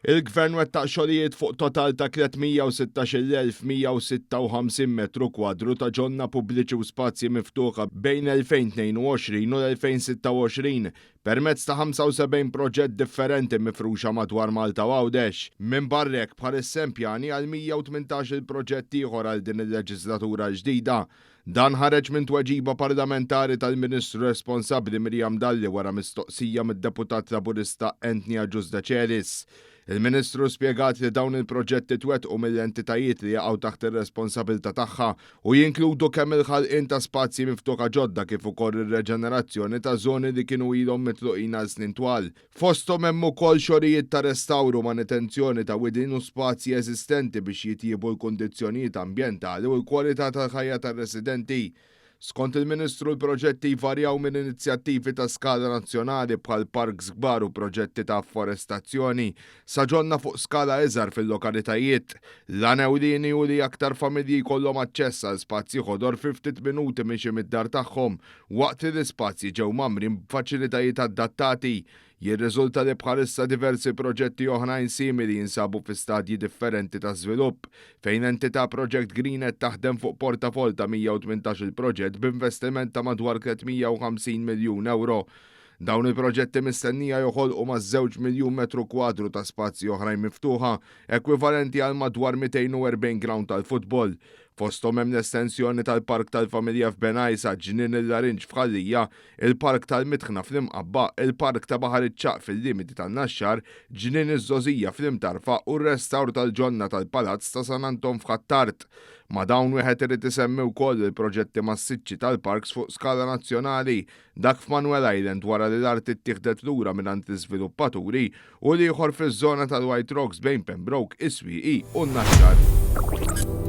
Il-Gvern wettaq xogħlijiet fuq total ta' 316,156 metru kwadru ta' ġonna pubbliċi u spazji miftuħa bejn 2022 u l-2026 permezz ta' 75 proġett differenti mifruxa madwar Malta u Għawdex. Minbarra hekk bħalissa hemm pjani għal 118-il proġett ieħor għal din il-leġiżlatura l-ġdida. Dan ħareġ minn tweġiba parlamentari tal-Ministru responsabbli Miriam Dalli wara mistoqsija mid-Deputat Laburista Anthony Agius Decelis. Il-Ministru spjegat li dawn il-proġetti twettqu mill-entitajiet li jaqgħu taħt ir-responsabilità tagħha u jinkludu kemm il-ħalqien ta' spazji miftuħa ġodda kif ukoll ir-reġenerazzjoni ta' żoni li kienu ilhom mitluqin għal snin twal. Fosthom hemm ukoll xogħlijiet ta' restawr u manutenzjoni ta' widien u spazji eżistenti biex jitjiebu l-kundizzjonijiet ambjentali u l-kwalità tal-ħajja tar-residenti. Skont il-Ministru l-proġetti jvarjaw minn inizjattivi ta' skala nazzjonali bħal parks kbar u proġetti ta' afforestazzjoni sa ġonna fuq skala iżgħar fil-lokalitajiet. L-għan ewlieni hu li aktar familji jkollhom aċċess għal spazji ħodor fi ftit minuti mixi mid-dar tagħhom Waqt li l-ispazji ġew mgħammrin b'faċilitajiet adattati, jirriżulta li bħalissa diversi proġetti oħrajn simili jinsabu fi stadji differenti ta' żvilupp, fejn entità Project Green qed taħdem fuq portafoll ta' 118-il proġett b'investiment ta' madwar 350 miljun ewro. Dawn il-proġetti mistennija joħolqu maż-żewġ miljun metru kwadru ta' spazji oħrajn miftuħa, ekwivalenti għal madwar 240 grawnd tal-futbol. Fosthom hemm l-estensjoni tal-Park tal-Familja f'Bengħajsa, Ġnien il-Larinġ f'Ħal Lija, il-Park tal-Mitħna fl-Imqabba, il-Park ta' Baħar iċ-Ċagħaq fil-limiti tan-Naxxar, Ġnien iż-Żgħożija fl-Imtarfa u r-restawr tal-ġonna tal-Palazz ta' San Anton f'Ħ'Attard. Ma' dawn wieħed irid isemmi wkoll il-proġetti massiċċi tal-parks fuq skala nazzjonali, dak f'Manuel Island wara li l-art ittieħdet lura mingħand l-iżviluppaturi u l-ieħor fiż-żona tal-White Rocks bejn Pembroke, is-Swieqi u n-Naxxar.